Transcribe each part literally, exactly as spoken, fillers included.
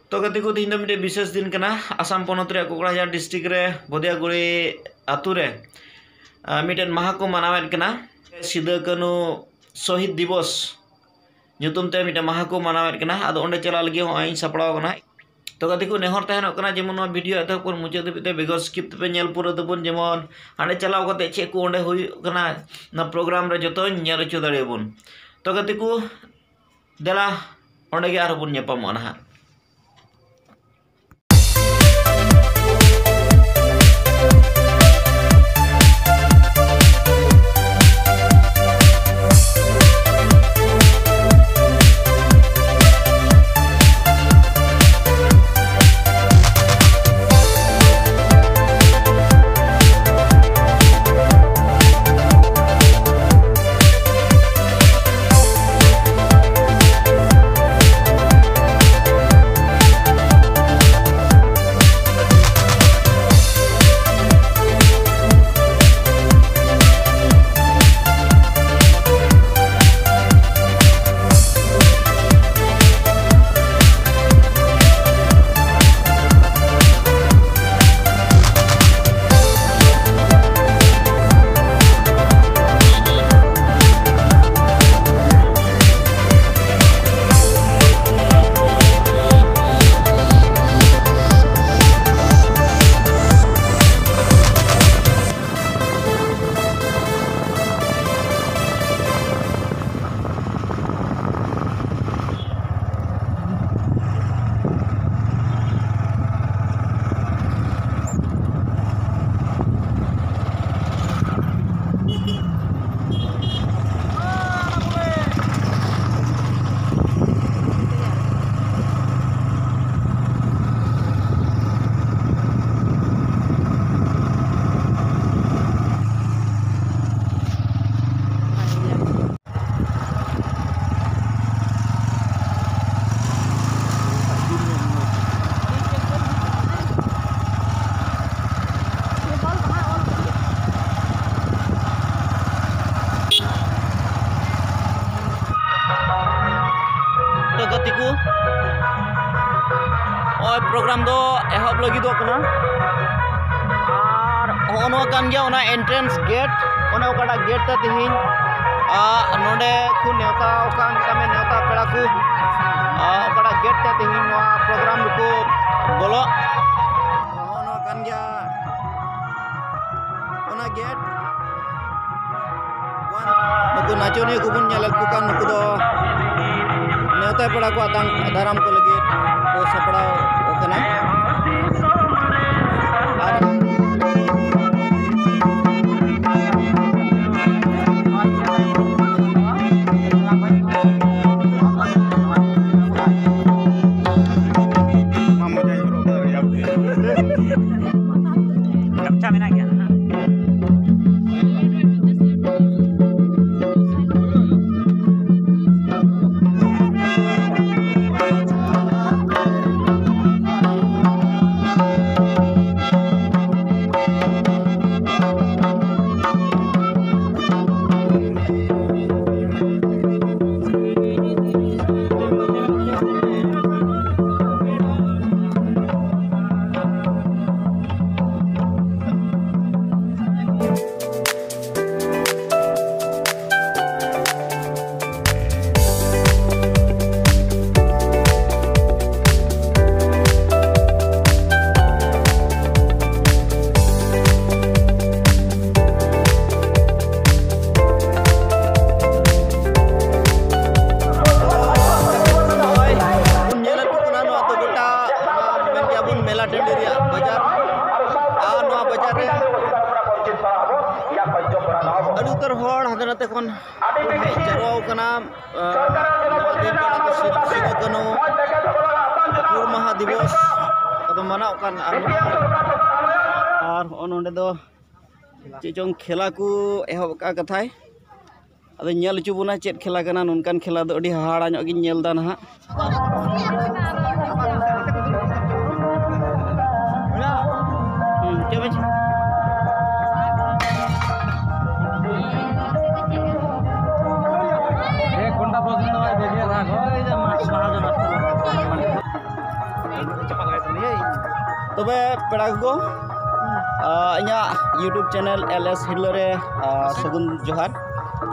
ᱛᱚ ᱜᱟᱛᱮ ᱠᱚ, ᱛᱮᱦᱮᱧ ᱫᱚ ᱢᱤᱫᱴᱮᱱ ᱵᱤᱥᱮᱥ ᱫᱤᱱ ᱠᱟᱱᱟ᱾ ᱟᱥᱟᱢ ᱯᱚᱱᱚᱛ ᱨᱮᱭᱟᱜ ᱠᱳᱠᱲᱟᱡᱟᱲ ᱰᱤᱥᱴᱨᱤᱠᱴ ᱨᱮ ᱵᱚᱫᱤᱭᱟᱜᱩᱲᱤ ᱟᱛᱳ ᱨᱮ, ᱟᱸ, ᱢᱤᱫᱴᱮᱱ ᱢᱟᱦᱟ ᱠᱚ ᱢᱟᱱᱟᱣᱮᱫ ᱠᱟᱱᱟ, ᱥᱤᱫᱟᱹ ᱠᱟᱹᱱᱦᱩ ᱥᱚᱦᱤᱫ ᱫᱤᱵᱚᱥ ᱧᱩᱛᱩᱢ ᱛᱮ ᱢᱤᱫᱴᱮᱱ ᱢᱟᱦᱟ ᱠᱚ ᱢᱟᱱᱟᱣᱮᱫ ᱠᱟᱱᱟ᱾ ᱟᱫᱚ ᱚᱸᱰᱮ ᱪᱟᱞᱟᱜ ᱞᱟᱹᱜᱤᱫ ᱦᱚᱸᱜᱼᱚᱭ ᱤᱧ ᱥᱟᱯᱲᱟᱣ ᱠᱟᱱᱟ᱾ ᱛᱚ ᱜᱟᱛᱮ ᱠᱚ, ᱱᱮᱦᱚᱨ ᱛᱟᱦᱮᱱᱚᱜ ᱠᱟᱱᱟ, ᱡᱮᱢᱚᱱ ᱱᱚᱣᱟ ᱵᱷᱤᱰᱤᱭᱳ ᱮᱛᱚᱦᱚᱵ ᱠᱷᱚᱱ ᱢᱩᱪᱟᱹᱫ ᱫᱷᱟᱹᱵᱤᱡ ᱛᱮ ᱵᱮᱜᱚᱨ ᱥᱠᱤᱯ ᱛᱮᱯᱮ ᱧᱮᱞ ᱯᱩᱨᱟᱹᱣ ᱛᱟᱵᱚᱱ, ᱡᱮᱢᱚᱱ ᱦᱟᱸᱰᱮ ᱪᱟᱞᱟᱣ ᱠᱟᱛᱮ ᱪᱮᱫ ᱠᱚ ᱚᱸᱰᱮ ᱦᱩᱭᱩᱜ ᱠᱟᱱᱟ, ᱚᱱᱟ ᱯᱨᱳᱜᱨᱟᱢ ᱨᱮ ᱡᱚᱛᱚᱧ ᱧᱮᱞ ᱦᱚᱪᱚ ᱫᱟᱲᱮᱭᱟᱵᱚᱱ᱾ ᱛᱚ ᱜᱟᱛᱮ ᱠᱚ, ᱫᱮᱞᱟ, ᱚᱸᱰᱮ ᱜᱮ ᱟᱨᱦᱚᱸ ᱵᱚᱱ ᱧᱟᱯᱟᱢᱚᱜᱼᱟ ᱱᱟᱦᱟᱜ᱾ ᱯᱨᱳᱜᱨᱟᱢ ᱫᱚ ᱮᱦᱚᱵ ᱞᱟᱹᱜᱤᱫᱚᱜ ᱠᱟᱱᱟ᱾ ᱟᱨ ᱦᱚᱸᱜᱼᱚ ᱱᱚᱣᱟ ᱠᱟᱱ ᱜᱮᱭᱟ ᱚᱱᱟ ᱮᱱᱴᱨᱮᱱᱥ ᱜᱮᱴ, ᱚᱱᱮ ᱚᱠᱟᱴᱟᱜ ᱜᱮᱴ ᱛᱮ ᱛᱮᱦᱮᱧ, ᱟ, ᱱᱚᱰᱮ ᱠᱚ ᱱᱮᱣᱛᱟ ᱟᱠᱟᱱ, ᱢᱮᱛᱟᱜ ᱢᱮ, ᱱᱮᱣᱛᱟ ᱯᱮᱲᱟ ᱠᱚ, ᱟ, ᱚᱠᱟᱴᱟᱜ ᱜᱮᱴ ᱛᱮ ᱛᱮᱦᱮᱧ ᱱᱚᱣᱟ ᱯᱨᱳᱜᱨᱟᱢ ᱨᱮᱠᱚ ᱵᱚᱞᱚᱜ᱾ ᱦᱚᱸᱜᱼᱚ ᱱᱚᱣᱟ ᱠᱟᱱ ᱜᱮᱭᱟ ᱚᱱᱟ ᱜᱮᱴ᱾ ᱱᱩᱠᱩ ᱱᱟᱪᱚᱱᱤᱭᱟᱹ ᱠᱚᱵᱚᱱ ᱧᱮᱞᱮᱫ ᱠᱚ ᱠᱟᱱ, ᱱᱩᱠᱩ ᱫᱚ ᱱᱮᱣᱛᱟ ᱯᱮᱲᱟ ᱠᱚ ᱟᱛᱟᱝ ᱫᱟᱨᱟᱢ ᱠᱚ ᱞᱟᱹᱜᱤᱫ ᱠᱚ ᱥᱟᱯᱲᱟᱣ ᱠᱟᱱᱟ᱾ ᱟᱨ ᱜᱟᱢᱪᱷᱟ ᱢᱮᱱᱟᱜ ᱜᱮᱭᱟ ᱱᱟᱦᱟᱜ᱾ ᱵᱚᱱ ᱧᱮᱞᱮᱫ ᱠᱚ ᱠᱟᱱᱟ, ᱱᱚᱣᱟ ᱫᱚ ᱜᱚᱴᱟ, ᱚᱱᱟ ᱢᱮᱱ ᱜᱮᱭᱟ ᱵᱚᱱ, ᱢᱮᱞᱟ ᱴᱟᱺᱰᱤ ᱨᱮᱭᱟᱜ ᱵᱟᱡᱟᱨ᱾ ᱟᱨ ᱱᱚᱣᱟ ᱵᱟᱡᱟᱨ ᱨᱮ ᱟᱹᱰᱤ ᱩᱛᱟᱹᱨ ᱦᱚᱲ ᱦᱟᱱᱛᱮ ᱱᱟᱛᱮ ᱠᱷᱚᱱ ᱠᱚ ᱦᱮᱡ ᱡᱟᱨᱣᱟ ᱟᱠᱟᱱᱟ᱾ ᱟᱨ ᱱᱚᱣᱟ ᱫᱤᱱ ᱠᱟᱱᱟ ᱫᱚ ᱥᱤᱫ-, ᱥᱤᱫᱩ ᱠᱟᱹᱱᱦᱩ ᱦᱩᱞ ᱢᱟᱦᱟ ᱫᱤᱵᱚᱥ ᱠᱚᱫᱚ ᱢᱟᱱᱟᱣ ᱠᱟᱱ᱾ ᱟᱨ, ᱟᱨ ᱦᱚᱸᱜᱼᱚ ᱱᱚᱰᱮ ᱫᱚ ᱪᱮᱫ ᱪᱚᱝ ᱠᱷᱮᱞᱟ ᱠᱚ ᱮᱦᱚᱵ ᱟᱠᱟᱫ ᱠᱟᱛᱷᱟᱭ᱾ ᱟᱫᱚ ᱧᱮᱞ ᱦᱚᱪᱚ ᱵᱚᱱᱟ ᱪᱮᱫ ᱠᱷᱮᱞᱟ ᱠᱟᱱᱟ᱾ ᱱᱚᱝᱠᱟᱱ ᱠᱷᱮᱞᱟ ᱫᱚ ᱟᱹᱰᱤ ᱦᱟᱦᱟᱲᱟ ᱧᱚᱜ ᱜᱤᱧ ᱧᱮᱞ ᱮᱫᱟ ᱱᱟᱦᱟᱜ᱾ ᱦᱩᱸ, ᱪᱮᱫ ᱵᱮᱱ ᱪᱤᱠᱟᱹ? एक घंटा पाँच मिनट बाद देखिए ना। ओए, ये मा-, महाजन। ᱛᱚᱵᱮ ᱯᱮᱲᱟ ᱠᱚ, ᱟᱸ, ᱤᱧᱟᱹᱜ YouTube channel L S ᱦᱤᱨᱞᱟᱹ ᱨᱮ, ᱟᱸ, ᱥᱟᱹᱜᱩᱱ ᱡᱚᱦᱟᱨ,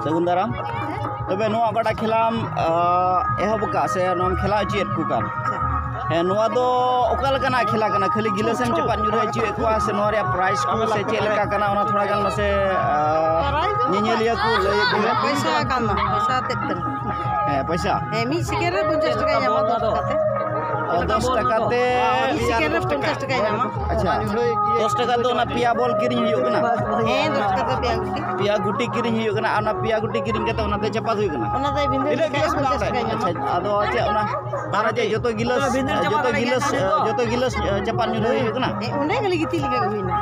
ᱥᱟᱹᱜᱩᱱ ᱫᱟᱨᱟᱢ᱾ ᱛᱚᱵᱮ ᱱᱚᱣᱟ ᱚᱠᱟᱴᱟᱜ ᱠᱷᱮᱞᱟᱢ, ᱟᱸ, ᱮᱦᱚᱵ ᱟᱠᱟᱫ ᱥᱮ ᱱᱚᱣᱟᱢ ᱠᱷᱮᱞᱟ ᱦᱚᱪᱚᱭᱮᱫ ᱠᱚ ᱠᱟᱱ? ᱦᱮᱸ, ᱱᱚᱣᱟ ᱫᱚ ᱚᱠᱟ ᱞᱮᱠᱟᱱᱟᱜ ᱠᱷᱮᱞᱟ ᱠᱟᱱᱟ? ᱠᱷᱟᱹᱞᱤ ᱜᱤᱞᱟᱹᱥ ᱮᱢ ᱪᱟᱯᱟᱫ ᱧᱩᱨᱦᱟᱹ ᱦᱚᱪᱚᱭᱮᱫ ᱠᱚᱣᱟ ᱥᱮ ᱱᱚᱣᱟ ᱨᱮᱭᱟᱜ prize ᱠᱚ ᱥᱮ ᱪᱮᱫ ᱞᱮᱠᱟ ᱠᱟᱱᱟ? ᱚᱱᱟ ᱛᱷᱚᱲᱟ ᱜᱟᱱ ᱢᱟᱥᱮ, ᱟᱸ, ᱧᱮᱧᱮᱞᱤᱭᱟᱹ ᱠᱚ ᱞᱟᱹᱭ ᱟᱠᱚ ᱢᱮ᱾ ᱯᱚᱭᱥᱟ ᱠᱟᱱᱟ, ᱯᱚᱭᱥᱟ ᱛᱮᱫ ᱠᱟᱱᱟ᱾ ᱦᱮᱸ, ᱯᱚᱭᱥᱟ᱾ ᱦᱮᱸ, ᱢᱤᱫ ᱥᱮᱠᱮᱱᱰ ᱨᱮ ᱯᱚᱧᱪᱟᱥ ᱴᱟᱠᱟᱭ ᱧᱟᱢᱟ, ᱫᱚᱥ ᱴᱟᱠᱟ ᱛᱮ᱾ ᱚ, ᱫᱚᱥ ᱴᱟᱠᱟ ᱛᱮ ᱢᱤᱫ ᱥᱮᱠᱮᱱᱰ ᱨᱮ ᱯᱚᱧᱪᱟᱥ ᱴᱟᱠᱟᱭ ᱧᱟᱢᱟ᱾ ᱟᱪᱪᱷᱟ, ᱫᱚᱥ ᱴᱟᱠᱟ ᱛᱮ ᱚᱱᱟ ᱯᱮᱭᱟ ᱵᱚᱞ ᱠᱤᱨᱤᱧ ᱦᱩᱭᱩᱜ ᱠᱟᱱᱟ? ᱦᱮᱸ, ᱫᱚᱥ ᱴᱟᱠᱟ ᱛᱮ ᱯᱮᱭᱟ ᱜᱩᱴᱤ᱾ ᱯᱮᱭᱟ ᱜᱩᱴᱤ ᱠᱤᱨᱤᱧ ᱦᱩᱭᱩᱜ ᱠᱟᱱᱟ, ᱟᱨ ᱚᱱᱟ ᱯᱮᱭᱟ ᱜᱩᱴᱤ ᱠᱤᱨᱤᱧ ᱠᱟᱛᱮ ᱚᱱᱟᱛᱮ ᱪᱟᱯᱟᱫ ᱦᱩᱭᱩᱜ ᱠᱟᱱᱟ? ᱚᱱᱟᱛᱮ ᱵᱷᱤᱸᱫᱟᱹᱲ ᱞᱮᱠᱷᱟᱡ ᱯᱚᱧᱪᱟᱥ ᱴᱟᱠᱟᱭ ᱧᱟᱢᱟ᱾ ᱟᱪᱪᱷᱟ, ᱟᱫᱚ ᱪᱮᱫ ᱚᱱᱟ, ᱚᱱᱟ ᱪᱮᱫ ᱡᱚᱛᱚ ᱜᱤᱞᱟᱹᱥ, ᱵᱷᱤᱸᱫᱟᱹᱲ ᱪᱟᱵᱟ ᱡᱚᱛᱚ ᱫᱟᱲᱮᱭᱟᱜ ᱜᱤᱞᱟᱹᱥ, ᱠᱷᱟᱱ ᱫᱚ᱾ ᱡᱚᱛᱚ ᱜᱤᱞᱟᱹᱥ ᱪᱟᱯᱟᱫ ᱧᱩᱨᱦᱟᱹ ᱦᱩᱭᱩᱜ ᱠᱟᱱᱟ? ᱦᱮᱸ, ᱚᱸᱰᱮ ᱠᱷᱟᱹᱞᱤ ᱜᱤᱛᱤᱡ ᱞᱮᱠᱷᱟᱡ ᱜᱮ ᱦᱩᱭᱱᱟ᱾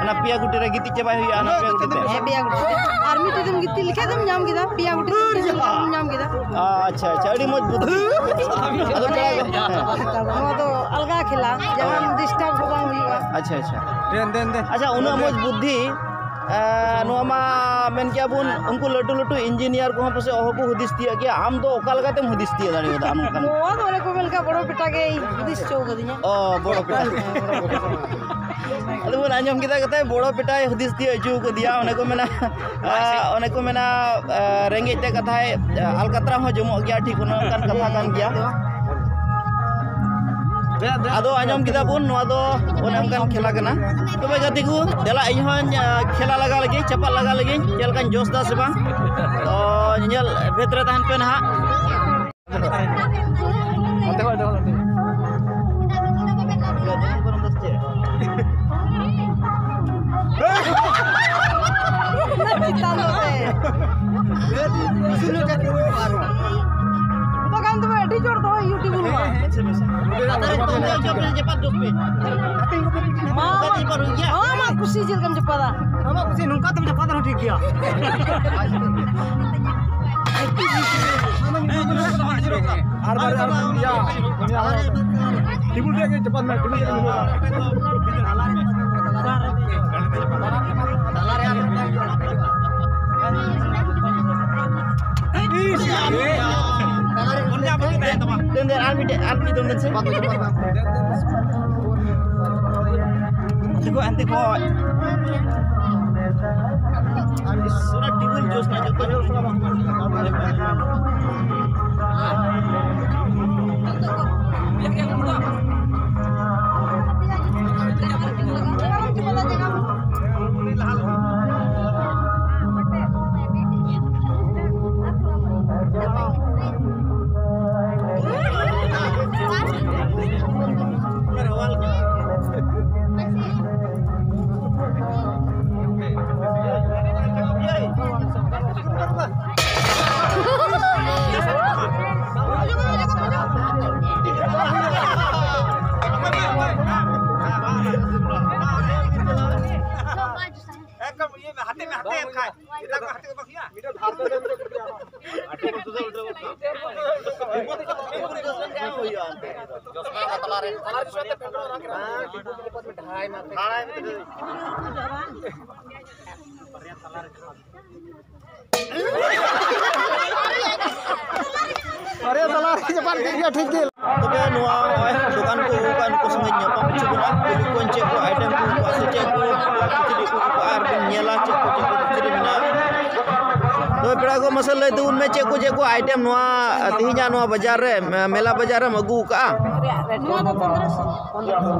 ᱚᱱᱟ ᱯᱮᱭᱟ ᱜᱩᱴᱤ ᱨᱮ ᱜᱤᱛᱤᱡ ᱪᱟᱵᱟᱭ ᱦᱩᱭᱩᱜᱼᱟ, ᱚᱱᱟ ᱯᱮᱭᱟ ᱜᱩᱴᱤ ᱛᱮ᱾ ᱦᱮᱸ, ᱯᱮᱭᱟ ᱜᱩᱴᱤ ᱛᱮ᱾ ᱟᱨ ᱢᱤᱫᱴᱮᱡ ᱛᱮᱢ ᱜᱤᱛᱤᱡ ᱞᱮᱠᱷᱟᱡ ᱫᱚᱢ ᱧᱟᱢ ᱠᱮᱫᱟ, ᱯᱮᱭᱟ ᱜᱩᱴᱤ ᱛᱮᱢ ᱧᱟᱢ ᱠᱮᱫᱟ᱾ ᱟᱪᱪᱷᱟ, ᱟᱪᱪᱷᱟ, ᱟᱹᱰᱤ ᱢᱚᱡᱽ ᱵᱩᱫᱽᱫᱷᱤ᱾ ᱟᱫᱚ ᱢᱟᱱᱮ, ᱯᱮᱲᱟ ᱠᱚ, ᱦᱮᱸ᱾ ᱱᱚᱣᱟ ᱫᱚ ᱟᱞᱜᱟ ᱠᱷᱮᱞᱟ, ᱡᱟᱦᱟᱱ disturb ᱦᱚᱸ ᱵᱟᱝ ᱦᱩᱭᱩᱜᱼᱟ᱾ ᱟᱪᱪᱷᱟ, ᱟᱪᱪᱷᱟ᱾ ᱫᱮᱱ, ᱫᱮᱱ, ᱫᱮᱱ᱾ ᱟᱪᱪᱷᱟ, ᱩᱱᱟᱹᱜ ᱢᱚᱡᱽ ᱵᱩᱫᱽᱫᱷᱤ, ᱮᱸ, ᱱᱚᱣᱟ ᱢᱟ ᱢᱮᱱ ᱠᱮᱭᱟ ᱵᱚᱱ, ᱩᱱᱠᱩ ᱞᱟᱹᱴᱩ ᱞᱟᱹᱴᱩ engineer ᱠᱚᱦᱚᱸ ᱯᱟᱥᱮᱡ ᱚᱦᱚ ᱠᱚ ᱦᱩᱫᱤᱥ ᱛᱤᱭᱟᱹᱜ ᱜᱮᱭᱟ᱾ ᱟᱢ ᱫᱚ ᱚᱠᱟ ᱞᱮᱠᱟᱛᱮᱢ ᱦᱩᱫᱤᱥ ᱛᱤᱭᱟᱹᱜ ᱫᱟᱲᱮ ᱠᱟᱫᱟ ᱟᱢ ᱚᱱᱠᱟᱱ? ᱱᱚᱣᱟ ᱫᱚ ᱚᱱᱮ ᱠᱚ ᱢᱮᱱ ᱞᱮᱠᱟ, ᱵᱚᱲᱚ ᱵᱮᱴᱟ ᱜᱮᱭ ᱦᱩᱫᱤᱥ ᱦᱚᱪᱚ ᱠᱟᱫᱤᱧᱟ᱾ ᱚ, ᱵᱚᱲᱚ ᱵᱮᱴᱟ᱾ ᱦᱮᱸ, ᱵᱚᱲᱚ ᱵᱮᱴᱟ᱾ ᱟᱫᱚ ᱵᱚᱱ ᱟᱸᱡᱚᱢ ᱠᱮᱫᱟ ᱠᱟᱛᱷᱟ, ᱵᱚᱲᱚ ᱵᱮᱴᱟᱭ ᱦᱩᱫᱤᱥ ᱛᱤᱭᱟᱹᱜ ᱦᱚᱪᱚ ᱠᱟᱫᱮᱭᱟ᱾ ᱚᱱᱮ ᱠᱚ ᱢᱮᱱᱟ, ᱟᱸ, ᱚᱱᱮ ᱠᱚ ᱢᱮᱱᱟ, ᱟᱸ, ᱨᱮᱸᱜᱮᱡ ᱛᱮ ᱠᱟᱛᱷᱟᱭ, ᱟᱸ, ᱟᱞᱠᱟᱛᱨᱟ ᱦᱚᱸ ᱡᱚᱢᱚᱜ ᱜᱮᱭᱟ, ᱴᱷᱤᱠ ᱚᱱᱮ ᱚᱱᱠᱟᱱ ᱠᱟᱛᱷᱟ ᱠᱟᱱ ᱜᱮᱭᱟ᱾ ᱟᱫᱚ ᱟᱸᱡᱚᱢ ᱠᱮᱫᱟ ᱵᱚᱱ, ᱱᱚᱣᱟ ᱫᱚ ᱚᱱᱮ ᱚᱱᱠᱟᱱ ᱠᱷᱮᱞᱟ ᱠᱟᱱᱟ᱾ ᱛᱚᱵᱮ ᱜᱟᱛᱮ ᱠᱚ, ᱫᱮᱞᱟ ᱤᱧ ᱦᱚᱸᱧ, ᱟᱸ, ᱠᱷᱮᱞᱟ ᱞᱟᱜᱟ ᱞᱟᱹᱜᱤᱫ, ᱪᱟᱯᱟᱫ ᱞᱟᱜᱟ ᱞᱟᱹᱜᱤᱫ, ᱪᱮᱫ ᱞᱮᱠᱟᱧ ᱡᱳᱥ ᱫᱟ ᱥᱮ ᱵᱟᱝ? ᱛᱚ ᱧᱮᱞ ᱵᱷᱮᱫ ᱨᱮ ᱛᱟᱦᱮᱱ ᱯᱮ ᱱᱟᱦᱟᱜ᱾ ᱚᱱᱛᱮ ᱠᱷᱚᱡ, ᱚᱱᱛᱮ ᱠᱷᱚᱡ, ᱚᱱᱛᱮ ᱠᱷᱚᱡ᱾ ᱪᱮᱛᱟᱱ ᱱᱚᱛᱮ᱾ ᱵᱟᱠᱷᱟᱱ ᱫᱚ ᱟᱹᱰᱤ ᱡᱳᱨ ᱫᱚᱦᱚᱭ YouTube ᱨᱮ᱾ ᱦᱮᱸ, ᱦᱮᱸ, ᱪᱮᱫ ᱵᱮᱥ? ᱞᱟᱛᱟᱨ ᱨᱮ ᱛᱚᱞ ᱫᱚ ᱪᱚᱯ ᱨᱮ ᱪᱟᱯᱟᱫ ᱫᱩᱜ ᱯᱮ᱾ ᱢᱟ, ᱱᱚᱝᱠᱟ ᱛᱮ ᱪᱟᱯᱟᱫ ᱦᱩᱭᱩᱜ ᱜᱮᱭᱟ? ᱟᱢᱟᱜ ᱠᱩᱥᱤ ᱪᱮᱫ ᱞᱮᱠᱟᱢ ᱪᱟᱯᱟᱫᱟ᱾ ᱟᱢᱟᱜ ᱠᱩᱥᱤ, ᱱᱚᱝᱠᱟ ᱛᱮᱢ ᱪᱟᱯᱟᱫ ᱨᱮᱦᱚᱸ ᱴᱷᱤᱠ ᱜᱮᱭᱟ᱾ ᱟᱨ ᱵᱟᱨ, ᱟᱨ ᱵᱟᱨ, ᱤᱭᱟ, ᱤᱭᱟ, ᱴᱮᱵᱩᱞ ᱨᱮᱭᱟᱜ ᱜᱮ ᱪᱟᱯᱟᱫ ᱢᱮ, ᱴᱮᱵᱩᱞ ᱨᱮᱭᱟᱜ ᱜᱮ᱾ ᱫᱮᱱ, ᱫᱮᱱ, ᱟᱨ ᱢᱤᱫᱴᱮᱡ, ᱟᱨ ᱢᱤᱫ ᱫᱚᱱ ᱫᱮᱱ ᱥᱮ᱾ ᱠᱚ ᱦᱟᱱᱛᱮ ᱠᱷᱚᱡ᱾ ᱟᱨ ᱤᱥ, ᱚᱱᱟ ᱴᱮᱵᱤᱞ ᱡᱳᱥ ᱱᱟ ᱡᱚᱛᱚ ᱦᱚᱲ ᱥᱟᱞᱟᱜ ᱵᱟᱝ ᱯᱟᱱᱛᱮ ᱠᱟᱱᱟ᱾ ᱮᱠᱫᱚᱢ ᱤᱭᱟᱹ ᱢᱮ, ᱦᱟᱛᱮ ᱢᱮ, ᱦᱟᱛᱮ ᱠᱷᱟᱡ᱾ ᱮᱴᱟᱜ ᱠᱚ ᱦᱟᱛᱮ ᱠᱚ ᱵᱟᱠᱷᱤᱭᱟ᱾ ᱢᱤᱫᱴᱟᱝ ᱫᱷᱟᱨ ᱛᱮ ᱫᱮᱱ ᱛᱮ ᱠᱩᱴᱤᱭᱟ᱾ ᱟᱨᱮ ᱛᱟᱞᱟ ᱨᱮ ᱪᱟᱯᱟᱫ ᱠᱮᱫ ᱜᱮᱭᱟ, ᱴᱷᱤᱠ ᱜᱮ᱾ ᱛᱚᱵᱮ ᱱᱚᱣᱟ ᱱᱚᱜᱼᱚᱭ ᱫᱚᱠᱟᱱ ᱠᱚ ᱟᱹᱜᱩ ᱠᱟᱜᱼᱟ, ᱱᱩᱠᱩ ᱥᱚᱸᱜᱮ ᱧᱟᱯᱟᱢ ᱦᱚᱪᱚ ᱵᱚᱱᱟ, ᱠᱩᱞᱤ ᱠᱚᱣᱟᱧ ᱪᱮᱫ ᱠᱚ ᱟᱭᱴᱮᱢ ᱠᱚ ᱟᱹᱜᱩ ᱠᱟᱜᱼᱟ ᱥᱮ ᱪᱮᱫ ᱠᱚ ᱠᱤᱪᱨᱤᱡ ᱠᱚ ᱟᱹᱜᱩ ᱠᱟᱜᱼᱟ, ᱟᱨ ᱵᱚᱱ ᱧᱮᱞᱟ ᱪᱮᱫ ᱠᱚ ᱪᱮᱫ ᱠᱚ ᱠᱤᱪᱨᱤᱡ ᱢᱮᱱᱟᱜᱼᱟ᱾ ᱛᱚᱵᱮ ᱯᱮᱲᱟ ᱠᱚ, ᱢᱟᱥᱮ ᱞᱟᱹᱭ ᱛᱟᱵᱚᱱ ᱢᱮ, ᱪᱮᱫ ᱠᱚ ᱪᱮᱫ ᱠᱚ ᱟᱭᱴᱮᱢ ᱱᱚᱣᱟ ᱛᱮᱦᱮᱧᱟᱜ ᱱᱚᱣᱟ ᱵᱟᱡᱟᱨ ᱨᱮ, ᱢᱮᱞᱟ ᱵᱟᱡᱟᱨ ᱨᱮᱢ ᱟᱹᱜᱩ ᱠᱟᱜᱼᱟ? ᱱᱚᱣᱟ ᱫᱚ ᱯᱚᱱᱫᱽᱨᱚᱥᱚ, ᱯᱚᱱᱫᱽᱨᱚᱥᱚ,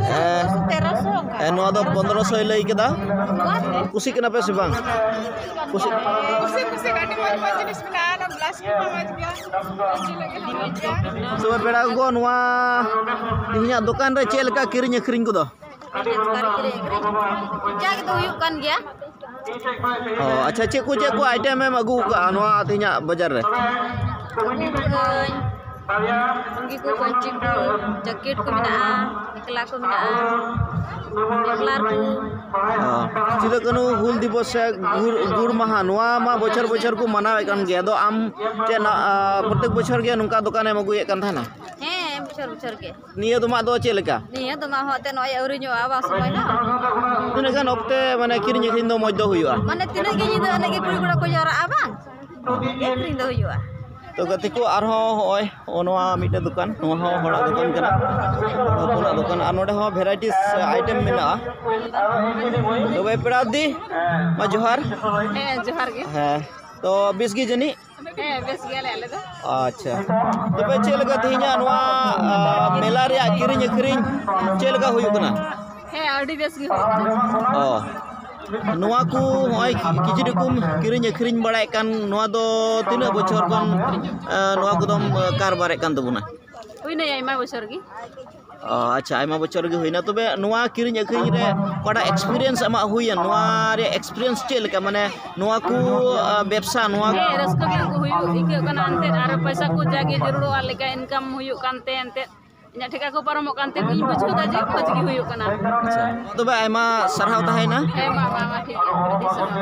ᱦᱮᱸ᱾ ᱥᱚᱛᱨᱚᱥᱚ, ᱛᱮᱨᱚᱥᱚ ᱚᱱᱠᱟ᱾ ᱦᱮᱸ, ᱱᱚᱣᱟ ᱫᱚ ᱯᱚᱱᱫᱽᱨᱚᱥᱚᱭ ᱞᱟᱹᱭ ᱠᱮᱫᱟ᱾ ᱱᱚᱣᱟ ᱛᱮ? ᱠᱩᱥᱤᱜ ᱠᱟᱱᱟ ᱯᱮ ᱥᱮ ᱵᱟᱝ? ᱠᱩᱥᱤ, ᱠᱩᱥᱤ, ᱠᱩᱥᱤ, ᱟᱹᱰᱤ ᱢᱚᱡᱽ ᱢᱚᱡᱽ ᱡᱤᱱᱤᱥ ᱢᱮᱱᱟᱜᱼᱟ᱾ ᱚᱱᱟ ᱵᱞᱟᱥᱴ ᱠᱚ ᱢᱚᱡᱽ ᱜᱮᱭᱟ᱾ ᱛᱚᱵᱮ ᱯᱮᱲᱟ ᱠᱚ, ᱱᱚᱣᱟ ᱛᱮᱦᱮᱧᱟᱜ ᱫᱚᱠᱟᱱ ᱨᱮ ᱪᱮᱫ ᱞᱮᱠᱟ ᱠᱤᱨᱤᱧ ᱟᱹᱠᱷᱨᱤᱧ ᱠᱚᱫᱚ? ᱡᱟ ᱜᱮ ᱫᱚ ᱦᱩᱭᱩᱜ ᱠᱟᱱ ᱜᱮᱭᱟ᱾ ᱚ, ᱟᱪᱪᱷᱟ, ᱪᱮᱫ ᱠᱚ, ᱪᱮᱫ ᱠᱚ ᱟᱭᱴᱮᱢ ᱮᱢ ᱟᱹᱜᱩ ᱠᱟᱜᱼᱟ ᱱᱚᱣᱟ ᱛᱮᱦᱮᱧᱟᱜ ᱵᱟᱡᱟᱨ ᱨᱮ? ᱟᱹᱜᱩ ᱠᱟᱹᱜᱼᱟᱹᱧ ᱞᱩᱝᱜᱤ ᱠᱚ, ᱯᱟᱹᱧᱪᱤ ᱠᱚ, ᱡᱮᱠᱮᱴ ᱠᱚ ᱢᱮᱱᱟᱜᱼᱟ, ᱢᱮᱠᱞᱟ ᱠᱚ ᱢᱮᱱᱟᱜᱼᱟ, ᱢᱟᱯᱞᱟᱨ ᱠᱚ᱾ ᱚ, ᱥᱤᱫᱩ ᱠᱟᱹᱱᱦᱩ ᱦᱩᱞ ᱫᱤᱵᱚᱥ ᱥᱮ ᱜᱩᱨ, ᱜᱩᱨ ᱢᱟᱦᱟ, ᱱᱚᱣᱟ ᱢᱟ ᱵᱚᱪᱷᱚᱨ ᱵᱚᱪᱷᱚᱨ ᱠᱚ ᱢᱟᱱᱟᱣᱮᱫ ᱠᱟᱱ ᱜᱮᱭᱟ᱾ ᱟᱫᱚ ᱟᱢ ᱪᱮᱫ ᱱᱟ-, ᱟ, ᱯᱨᱚᱛᱮᱠ ᱵᱚᱪᱷᱚᱨ ᱜᱮ ᱱᱚᱝᱠᱟ ᱫᱚᱠᱟᱱᱮᱢ ᱟᱹᱜᱩᱭᱮᱫ ᱠᱟᱱ ᱛᱟᱦᱮᱱᱟ? ᱦᱮᱸ, ᱵᱚᱪᱷᱚᱨ ᱵᱚᱪᱷᱚᱨ ᱜᱮ᱾ ᱱᱤᱭᱟᱹ ᱫᱚᱢᱟᱜ ᱫᱚ ᱪᱮᱫ ᱞᱮᱠᱟ? ᱱᱤᱭᱟᱹ ᱫᱚᱢᱟᱜ ᱦᱚᱸ ᱮᱱᱛᱮᱫ ᱱᱚᱜᱼᱚᱭ ᱟᱹᱣᱨᱤ ᱧᱚᱜᱼᱟ, ᱵᱟᱝ ᱥᱚᱢᱚᱭ ᱦᱚᱸ᱾ ᱛᱤᱱᱟᱹᱜ ᱜᱟᱱ ᱚᱠᱛᱮ, ᱢᱟᱱᱮ, ᱠᱤᱨᱤᱧ ᱟᱹᱠᱷᱨᱤᱧ ᱫᱚ ᱢᱚᱡᱽ ᱫᱚ ᱦᱩᱭᱩᱜᱼᱟ? ᱢᱟᱱᱮ, ᱛᱤᱱᱟᱹᱜ ᱜᱮ ᱧᱤᱫᱟᱹ ᱮᱱᱮᱡ ᱜᱮ ᱠᱩᱲᱤ ᱠᱚᱲᱟ ᱠᱚ ᱡᱟᱣᱨᱟᱜᱼᱟ, ᱵᱟᱝ? ᱜᱮ ᱟᱹᱠᱷᱨᱤᱧ ᱫᱚ ᱦᱩᱭᱩᱜᱼᱟ᱾ ᱛᱚ ᱜᱟᱛᱮ ᱠᱚ, ᱟᱨᱦᱚᱸ ᱦᱚᱸᱜᱼᱚᱭ ᱱᱚᱣᱟ ᱢᱤᱫᱴᱮᱱ ᱫᱚᱠᱟᱱ, ᱱᱚᱣᱟ ᱦᱚᱸ ᱦᱚᱲᱟᱜ ᱫᱚᱠᱟᱱ ᱠᱟᱱᱟ, ᱦᱚᱲ ᱦᱚᱯᱚᱱᱟᱜ ᱫᱚᱠᱟᱱ᱾ ᱟᱨ ᱱᱚᱰᱮ ᱦᱚᱸ ᱵᱷᱮᱨᱟᱭᱴᱤᱥ ᱟᱭᱴᱮᱢ ᱢᱮᱱᱟᱜᱼᱟ᱾ ᱛᱚᱵᱮ ᱯᱮᱲᱟ ᱫᱤ, ᱢᱟ ᱡᱚᱦᱟᱨ᱾ ᱦᱮᱸ, ᱡᱚᱦᱟᱨ ᱜᱮ᱾ ᱦᱮᱸ, ᱛᱚ ᱵᱮᱥ ᱜᱮ ᱡᱟᱹᱱᱤᱡ? ᱦᱮᱸ, ᱵᱮᱥ ᱜᱮᱭᱟᱞᱮ ᱟᱞᱮ ᱫᱚ᱾ ᱟᱪᱪᱷᱟ, ᱛᱚᱵᱮ ᱪᱮᱫ ᱞᱮᱠᱟ ᱛᱮᱦᱮᱧᱟᱜ ᱱᱚᱣᱟ, ᱟ, ᱢᱮᱞᱟ ᱨᱮᱭᱟᱜ ᱠᱤᱨᱤᱧ ᱟᱹᱠᱷᱨᱤᱧ ᱪᱮᱫ ᱞᱮᱠᱟ ᱦᱩᱭᱩᱜ ᱠᱟᱱᱟ? ᱦᱮᱸ, ᱟᱹᱰᱤ ᱵᱮᱥ ᱜᱮ ᱦᱩᱭᱩᱜ ᱠᱟᱱᱟ᱾ ᱚ, ᱱᱚᱣᱟ ᱠᱚ ᱦᱚᱸᱜᱼᱚᱭ ᱠᱤᱪᱨᱤᱡ ᱠᱚᱢ ᱠᱤᱨᱤᱧ ᱟᱹᱠᱷᱨᱤᱧ ᱵᱟᱲᱟᱭᱮᱫ ᱠᱟᱱ, ᱱᱚᱣᱟ ᱫᱚ ᱛᱤᱱᱟᱹᱜ ᱵᱚᱪᱷᱚᱨ ᱠᱷᱚᱱ, ᱟ, ᱱᱚᱣᱟ ᱠᱚᱫᱚᱢ, ᱟ, ᱠᱟᱨᱵᱟᱨᱮᱫ ᱠᱟᱱ ᱛᱟᱵᱚᱱᱟ? ᱦᱩᱭᱱᱟ ᱟᱭᱢᱟ ᱵᱚᱪᱷᱚᱨ ᱜᱮ᱾ ᱚ, ᱟᱪᱪᱷᱟ, ᱟᱭᱢᱟ ᱵᱚᱪᱷᱚᱨ ᱜᱮ ᱦᱩᱭᱱᱟ᱾ ᱛᱚᱵᱮ ᱱᱚᱣᱟ ᱠᱤᱨᱤᱧ ᱟᱹᱠᱷᱨᱤᱧ ᱨᱮ ᱚᱠᱟᱴᱟᱜ ᱮᱠᱥᱯᱤᱨᱤᱭᱮᱱᱥ ᱟᱢᱟᱜ ᱦᱩᱭᱮᱱ, ᱱᱚᱣᱟ ᱨᱮᱭᱟᱜ ᱮᱠᱥᱯᱤᱨᱤᱭᱮᱱᱥ ᱪᱮᱫ ᱞᱮᱠᱟ? ᱢᱟᱱᱮ ᱱᱚᱣᱟ ᱠᱚ, ᱟ, ᱵᱮᱵᱽᱥᱟ, ᱱᱚᱣᱟ ᱦᱮᱸ, ᱨᱟᱹᱥᱠᱟᱹ ᱜᱮ ᱦᱩᱭᱩᱜ ᱟᱹᱭᱠᱟᱹᱜ ᱠᱟᱱᱟ ᱮᱱᱛᱮᱫ, ᱟᱨ ᱯᱚᱭᱥᱟ ᱠᱚ ᱡᱟᱜᱮ ᱡᱟᱹᱨᱩᱲᱚᱜᱼᱟ ᱞᱮᱠᱟ ᱤᱱᱠᱟᱢ ᱦᱩᱭᱩᱜ ᱠᱟᱱᱛᱮ ᱮᱱᱛᱮᱫ ᱤᱧᱟᱹᱜ ᱴᱷᱮᱠᱟ ᱠᱚ ᱯᱟᱨᱚᱢᱚᱜ ᱠᱟᱱᱛᱮ ᱤᱧ ᱵᱩᱡᱷᱟᱹᱣ ᱫᱟ ᱡᱮ ᱢᱚᱡᱽ ᱜᱮ ᱦᱩᱭᱩᱜ ᱠᱟᱱᱟ᱾ ᱟᱪᱪᱷᱟ, ᱛᱚᱵᱮ ᱟᱭᱢᱟ ᱥᱟᱨᱦᱟᱣ ᱛᱟᱦᱮᱸᱭᱮᱱᱟ᱾ ᱦᱮᱸ, ᱢᱟ, ᱢᱟ, ᱢᱟ, ᱴᱷᱤᱠ ᱜᱮᱭᱟ, ᱟᱹᱰᱤ ᱥᱟᱨᱦᱟᱣ᱾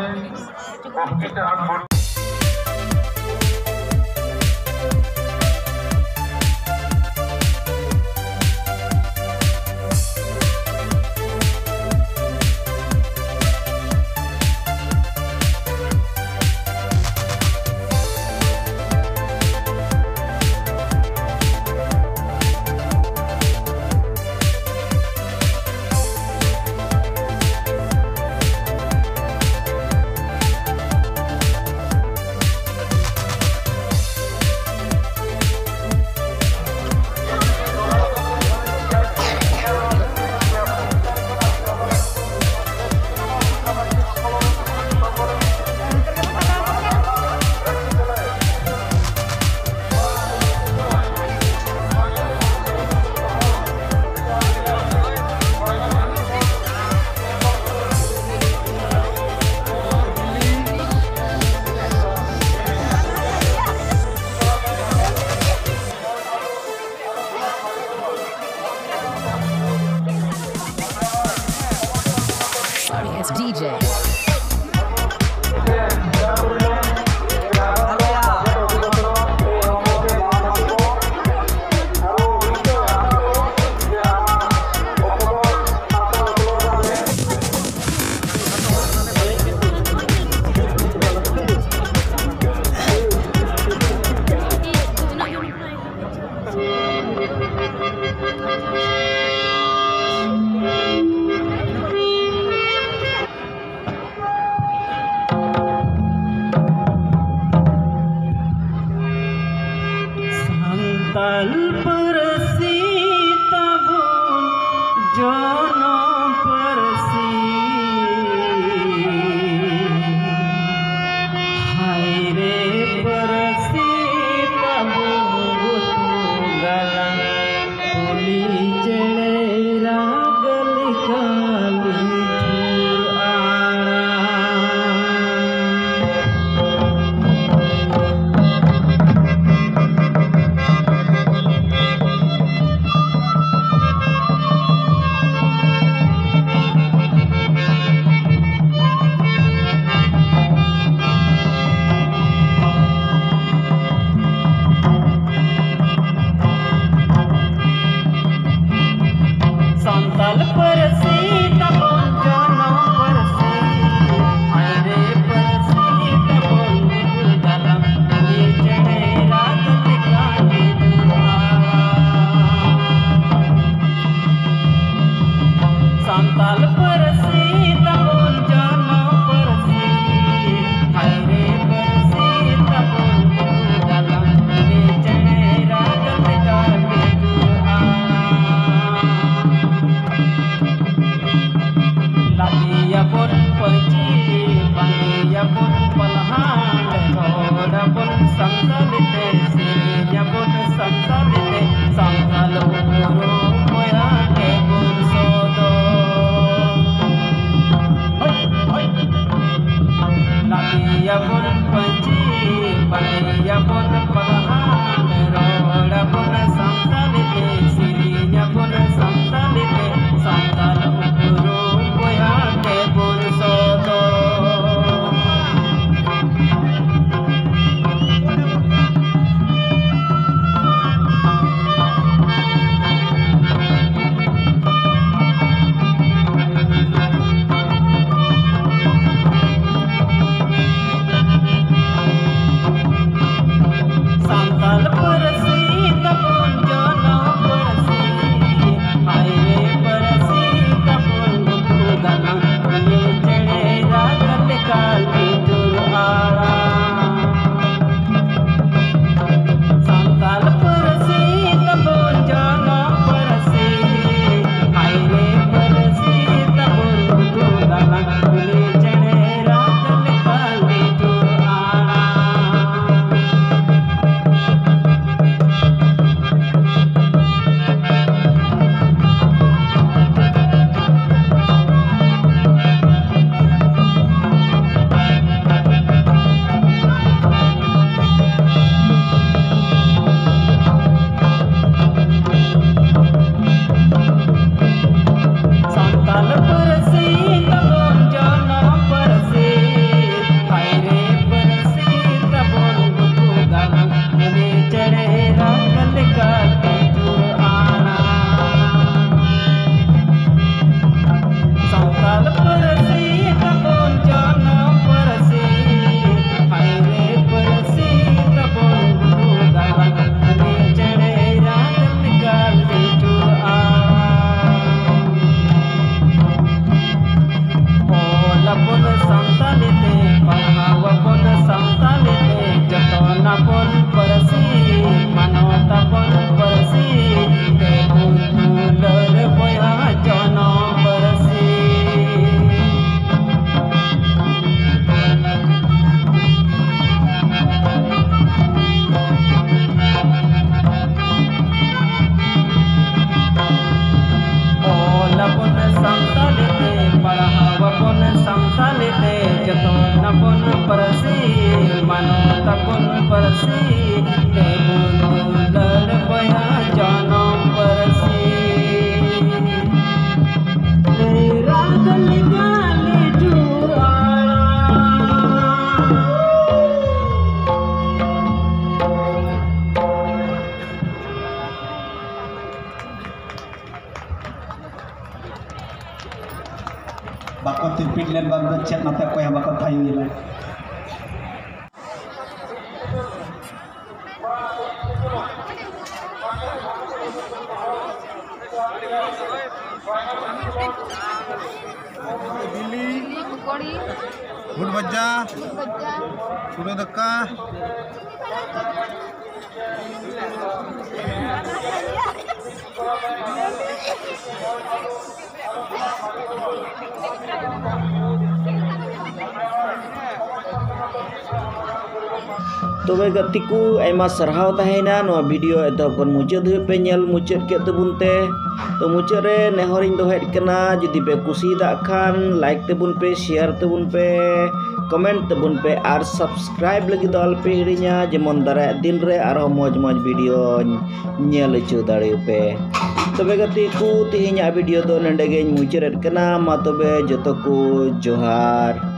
ᱥᱟᱱᱛᱟᱞ ᱯᱟᱹᱨᱥᱤ ᱛᱟᱵᱚᱱ ᱡᱟᱱᱟᱢ ᱯᱟᱹᱨᱥᱤ, ᱦᱟᱭᱨᱮ ᱯᱟᱹᱨᱥᱤ ᱛᱟᱵᱚᱱ ᱫᱤᱠᱩ ᱫᱟᱞᱟᱝ, ᱩᱱᱤ ᱪᱮᱬᱮ ᱨᱟᱜᱽ ᱞᱮᱠᱟ ᱢᱤᱫᱩᱜᱼᱟ᱾ ᱥᱟᱱᱛᱟᱞ ᱯᱟᱹᱨᱥᱤ ᱛᱟᱵᱚᱱ ᱡᱟᱱᱟᱢ ᱯᱟᱹᱨᱥᱤ, ᱦᱟᱭᱨᱮ ᱯᱟᱹᱨᱥᱤ ᱛᱟᱵᱚᱱ ᱫᱤᱠᱩ ᱫᱟᱞᱟᱝ, ᱩᱱᱤ ᱪᱮᱬᱮ ᱨᱟᱜᱽ ᱞᱮᱠᱟ ᱢᱤᱫᱩᱜᱼᱟ᱾ ᱞᱟᱫᱮᱭᱟᱵᱚᱱ ᱯᱟᱹᱧᱪᱤ, ᱵᱟᱸᱫᱮᱭᱟᱵᱚᱱ ᱯᱟᱞᱦᱟᱱ, ᱨᱚᱲᱟᱵᱚᱱ ᱥᱟᱱᱛᱟᱞᱤ ᱛᱮ, ᱥᱮᱨᱮᱧᱟᱵᱚᱱ ᱥᱟᱱᱛᱟᱞᱤ ᱛᱮ, ᱥᱟᱱᱛᱟᱞ ᱩᱯᱨᱩᱢ ᱢᱟᱭᱟ ᱛᱮᱵᱚᱱ ᱥᱚᱫᱚᱨ᱾ ᱛᱟᱵᱚᱱ ᱯᱟᱹᱨᱥᱤ ᱛᱮᱵᱚᱱ ᱫᱩᱞᱟᱹᱲ ᱵᱚᱭᱦᱟ ᱡᱟᱱᱟᱢ ᱯᱟᱹᱨᱥᱤ᱾ ᱨᱟᱜ ᱞᱮᱠᱟ ᱞᱤᱴᱷᱩᱨ ᱟᱲᱟᱝ᱾ ᱵᱟᱠᱚ ᱛᱤᱨᱯᱤᱫ ᱞᱮᱱ ᱵᱟᱝ ᱫᱚ ᱪᱮᱫ ᱱᱚᱛᱮ ᱚᱠᱚᱭ ᱦᱚᱸ ᱵᱟᱠᱚ ᱛᱷᱟᱭᱚ ᱞᱮᱱᱟ᱾ ᱵᱤᱞᱤ, ᱯᱚᱠᱚᱲᱤ, ᱜᱩᱲ ᱵᱷᱟᱡᱟ, ᱜᱩᱲ ᱵᱷᱟᱡᱟ, ᱥᱩᱲᱟᱹ ᱫᱟᱠᱟ᱾ ᱛᱚᱵᱮ ᱜᱟᱛᱮ ᱠᱚ, ᱟᱭᱢᱟ ᱥᱟᱨᱦᱟᱣ ᱛᱟᱦᱮᱸᱭᱮᱱᱟ ᱱᱚᱣᱟ video ᱮᱛᱚᱦᱚᱵ ᱠᱷᱚᱱ ᱢᱩᱪᱟᱹᱫ ᱫᱷᱟᱹᱵᱤᱡ ᱯᱮ ᱧᱮᱞ ᱢᱩᱪᱟᱹᱫ ᱠᱮᱫ ᱛᱟᱵᱚᱱ ᱛᱮ᱾ ᱛᱚ ᱢᱩᱪᱟᱹᱫ ᱨᱮ ᱱᱮᱦᱚᱨᱤᱧ ᱫᱚᱦᱚᱭᱮᱫ ᱠᱟᱱᱟ, ᱡᱩᱫᱤ ᱯᱮ ᱠᱩᱥᱤᱭᱟᱫᱟᱜ ᱠᱷᱟᱱ like ᱛᱟᱵᱚᱱ ᱯᱮ, share ᱛᱟᱵᱚᱱ ᱯᱮ, comment ᱛᱟᱵᱚᱱ ᱯᱮ ᱟᱨ subscribe ᱞᱟᱹᱜᱤᱫ ᱫᱚ ᱟᱞᱚᱯᱮ ᱦᱤᱲᱤᱧᱟ, ᱡᱮᱢᱚᱱ ᱫᱟᱨᱟᱭᱟᱜ ᱫᱤᱱ ᱨᱮ ᱟᱨᱦᱚᱸ ᱢᱚᱡᱽ ᱢᱚᱡᱽ videoᱧ ᱧᱮᱞ ᱦᱚᱪᱚ ᱫᱟᱲᱮᱭᱟᱯᱮ᱾ ᱛᱚᱵᱮ ᱜᱟᱛᱮ ᱠᱚ, ᱛᱮᱦᱮᱧᱟᱜ video ᱫᱚ ᱱᱚᱸᱰᱮ ᱜᱮᱧ ᱢᱩᱪᱟᱹᱫ ᱮᱫ ᱠᱟᱱᱟ᱾ ᱢᱟ ᱛᱚᱵᱮ ᱡᱚᱛᱚ ᱠᱚ ᱡᱚᱦᱟᱨ᱾